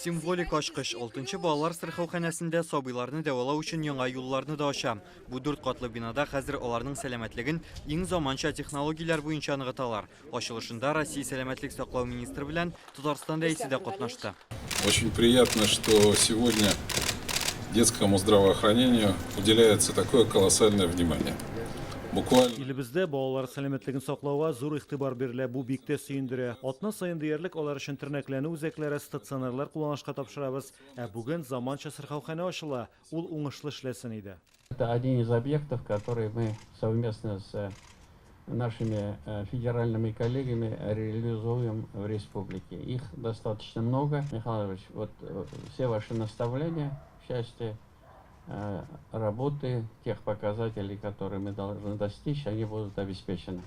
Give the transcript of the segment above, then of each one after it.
Символик ачкыч алтынчы балалар сырхауханәсендә сабыйларны дәвалау өчен яңа юлларны да ача. Бу дүрт катлы бинада хәзер аларның сәламәтлеген иң заманча технологияләр буенча ныгыталар. Ачылышында Россия сәламәтлек саклау министры белән Татарстан Рәисе дә катнашты. Очень приятно, что сегодня детскому здравоохранению уделяется такое колоссальное внимание. Буквально. Илебездә балалар сәламәтлеген саклауга зур игътибар бирелә, бу бик тә сөендерә. Атна саен диярлек алар өчен тернәкләнү үзәкләре, стационарлар кулланышка тапшырабыз. Ә бүген заманча сырхауханә ачыла, ул уңышлы эшләсен иде. Это один из объектов, который мы совместно с нашими федеральными коллегами реализуем в республике. Их достаточно много. Михаил Иванович, вот все ваши наставления в части работы, тех показателей, которые мы должны достичь, они будут обеспечены.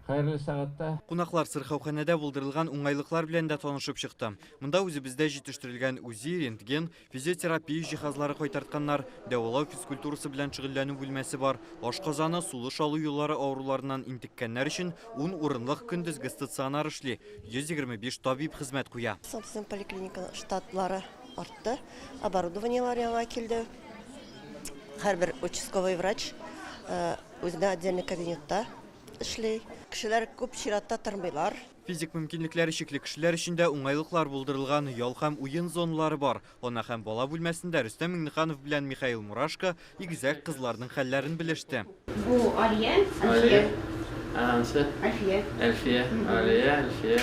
Хәерле сәгатьтә. Кунаклар сырхауханәдә булдырылган уңайлыклар белән дә танышып чыкты. Монда үзебездә җитештерелгән УЗИ, рентген, физиотерапия җиһазлары кайтартканнар, дәвалау физкультурасы белән шөгыльләнү бүлмәсе бар, ашказаны, сулыш алу юллары авыруларыннан интеккәннәр өчен ун урынлык көндезге стационар эшли, 125 табиб хезмәт куя. Безнең поликлиниканың штатлары артты, оборудованиеләр яңа килде. Һәрбер участковый врач үзенә отдельный кабинетта эшли. Кешеләр күп чиратта тормыйлар. Физик мөмкинлекләре чикле кешеләр өчен дә уңайлыклар булдырылган, ял һәм уен зоналары бар. Ана һәм бала бүлмәсендә Рөстәм Миңнеханов белән Михаил Мурашко игезәк кызларның хәлләрен белеште. Бу Алия, Әлфия. Анысы? Әлфия. Әлфия, Алия, Әлфия.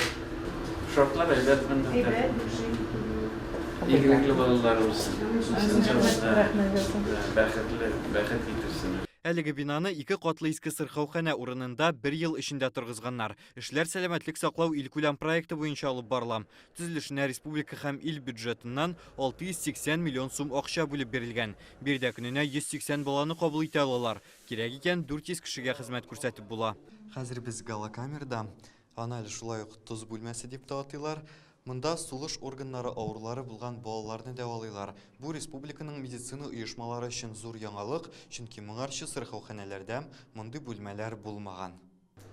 Шартлар әйбәт монда. Әйбәт, яхшы. Игелекле балаларыбыз. Бәхетле, бәхет китерсен. Әлеге бинаны ике катлы иске сырхауханә урынында бер ел эчендә торгызганнар. Эшләр Сәламәтлек саклау илкүләм проекты буенча алып барыла. Төзелешенә республика һәм ил бюджетыннан 680 миллион сум акча бүлеп бирелгән. Биредә көненә 180 баланы кабул итә алалар. Кирәк икән, 400 кешегә хезмәт күрсәтеп була. Хәзер без галокамерда, аны әле шулай ук тоз бүлмәсе дип тә атыйлар. Монда сулыш органнары авырулары булган балаларны дәвалыйлар. Бу республиканың медицина оешмалары өчен зур яңалык, чөнки моңарчы сырхауханәләрдә мондый бүлмәләр булмаган.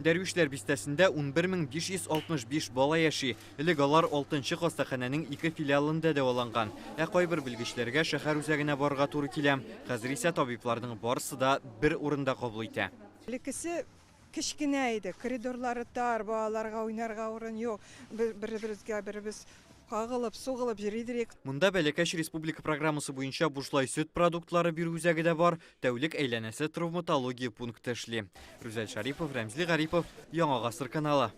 Дәрвишләр бистәсендә 11565 бала яши. Элек алар алтынчы хастаханәнең ике филиалында дәваланган. Ә кайбер белгечләргә шәһәр үзәгенә барырга туры килә. Хәзер исә табибларның барысы да бер урында кабул итә. Элеккесе кечкенә иде, коридорлары тар, балаларга уйнарга урын юк, бер-беребезгә беребез кагылып, сугылып йөри идек. Монда Бәләкәч республика программасы буенча бушлай сөт продуктлары бирү үзәге дә бар, тәүлек әйләнәсе травматология пункты эшли. Рүзәл Шәрипов, Рәмзли Гарипов, Яңа гасыр каналы.